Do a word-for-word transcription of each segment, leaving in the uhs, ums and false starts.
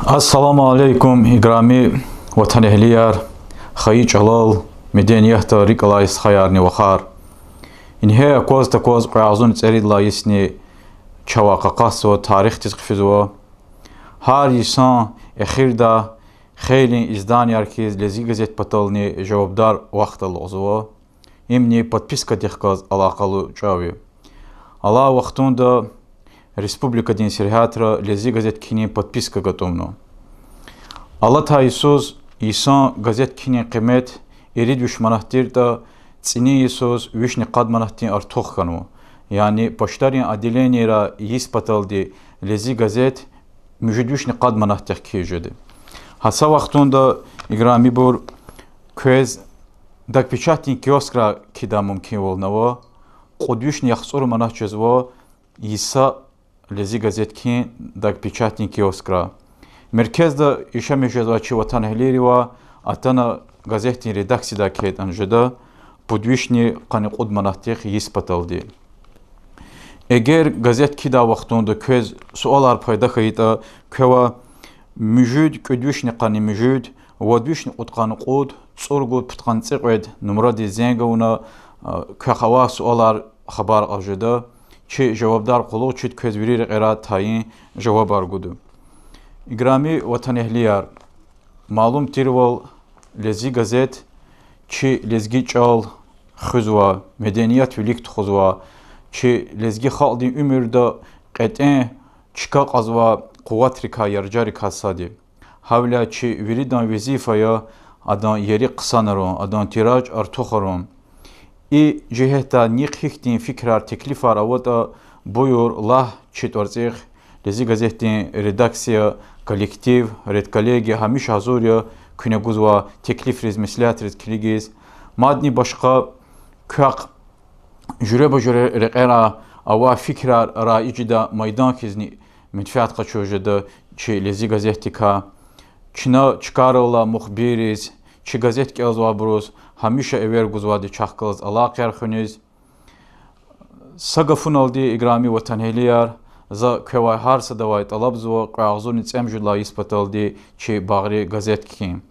Ассаламу алейкум, играми ватанэгьлияр, хайи чӀалал, медениятдал рикӀ алай стхаярни вахар. Ингье акваз-такваз кьве агъзурни цӀерид лагьай йисни чавай къакъатзава, тарихдиз хъфизва. Гьар йисан эхирда хейлин изданияр хьиз Лезги газет патални жавабдар вахт алукьзава. Имни подпискадихъ галаз алакъалу чӀав я. Алай вахтунда республикадин сергьятра Лезги газет кхьинин подписка гатӀунва. Алатай йисуз йисан газет кхьинин къимет ирид виш манат тиртӀа, цӀинин йисуз вишни къад манатдин артух хьанва. Яни почтарин отделенийра йис паталди Лезги газет муьжуьд вишни къад манатдихъ кхьиз жеда. Гьа са вахтунда, играмибур, квез Дагпечатдин киоскра кхьидай мумкинвални ава, кьуд вишни яхцӀур манат жезва йиса Лезги газет кхьин Дагпечатдин киоскра. Меркезда яшамиш жезвай чи ватанэгьлийривай атана газетдин редакциядай кхьейтӀани жеда, пуд вишни къанни кьуд манатдихъ йис паталди. Эгер газет кхьидай вахтунда квез суалар пайда хьайитӀа, квевай муьжуьд кӀуьд вишни къанни муьжуьд, вад вишни кьудкъанни кьуд, цӀуругуд пудкъанни цӀикьвед нумрадиз зенг авуна, квехъ авай суалар хабар кьаз жеда, чи жавабдар къуллугъчиди квез вири рекьерай тайин жавабар гуда. Играми ватанэгьлияр, малум тирвал, Лезги газет чи лезги чӀал хуьзва, меденият вилик тухузва, чи лезги халкьдин уьмуьрда кьетӀен чка кьазва, къуватрикай, яржарикай сад я. Гьавиляй чи виридан везифа я адан ери хъсанарун, адан тираж артухарун. И жигьетдай нихъ гьихьтин фикирар, теклифар аватӀа, буюр, лагь чи тӀварцӀихъ. Лезги газетдин редакция, коллектив, редколлегия гьамиша гьазур я куьне гузвай теклифриз, меслятриз килигиз. Мадни башкъа квехъ жуьреба-жуьре рекьера авай фикирар раижидай майдан хьизни менфят къачуз жеда чи Лезги газетдикай. Чна чкайрал алай мухбирриз, чи газет кӀелзавайбуруз гьамиша эвер гузвайди чахъ галаз алакъаяр хуьниз. Са гафуналди, играми ватанэгьлияр, за квевай гьар садавай тӀалабзава кьве агъзурни цӀемуьжуьд лагьай йис паталди чи багъри газет кхьин.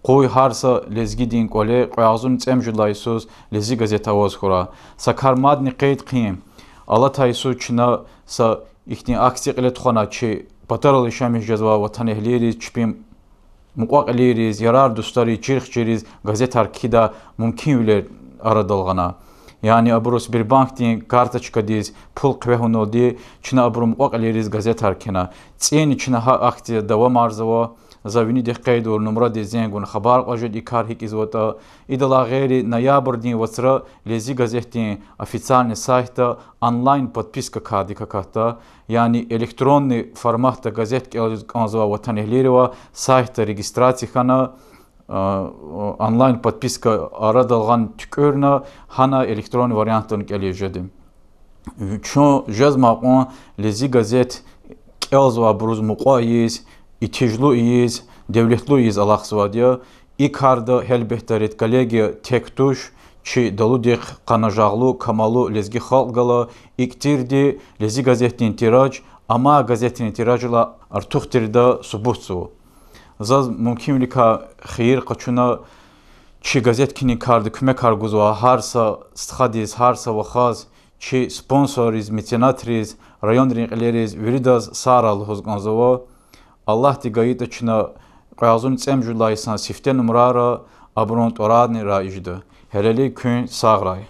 Къуй гьар са лезгидин кӀвале кьве агъзурни цӀемуьжуьд лагьай йисуз Лезги газет аваз хьурай. Са кар мадни къейд хъийин. Алатай йисуз чна са ихьтин акция кьиле тухвана, чи патарал яшамиш жезвай ватанэгьлийриз, чпин мукьва-кьилийриз, ярар-дустариз, чирхчирриз газетар кхьидай мумкинвилер арадал гъана. Яни абуру Сбербанкдин карточкадиз пул хъвегьуналди чна абурун мукьва-кьилийриз газетар кхьена. ЦӀини чна гьа акция давамарзава. За винидихъ къейд авур нумрадиз зенг авуна хабар кьаз жеда и кар гьикӀ ийизватӀа. Идалай гъейри, ноябрдин вацра Лезги газетдин официальный сайтда онлайн подписка кардик акатда, яни электронный форматда газет кӀелиз кӀанзавай ватанэгьлийривай сайтда регистрация хьана, онлайн подписка арадал гъана, туькӀуьрна, гьана электронный вариантдани кӀелиз жеди. Чун жезмай кьван Лезги газет кӀелзавайбуруз мукьва ийиз, итижлу ийиз, девлетлу ийиз алахъзавайди я. И карда, гьелбетда, редколлегия тек туш, чи далудихъ къанажагълу, камаллу лезги халкь гала, икӀ тирди Лезги газетдин тираж амай газетрин тираждилай артух тирди субутзава. Заз мумкинвиликай хийир къачуна чи газет кхьинин карда куьмекар гузвай гьар са стхадиз, гьар са вахаз, чи спонсорриз, меценатриз, районрин кьилериз, виридаз сагърай лугьуз кӀанзава. Аллагьди гайитӀа, чна кьве агъзурни цӀемуьжуьд лагьай йисан сифте нумрайра абурун тӀварарни раижда. Гьелелиг куьн сагърай.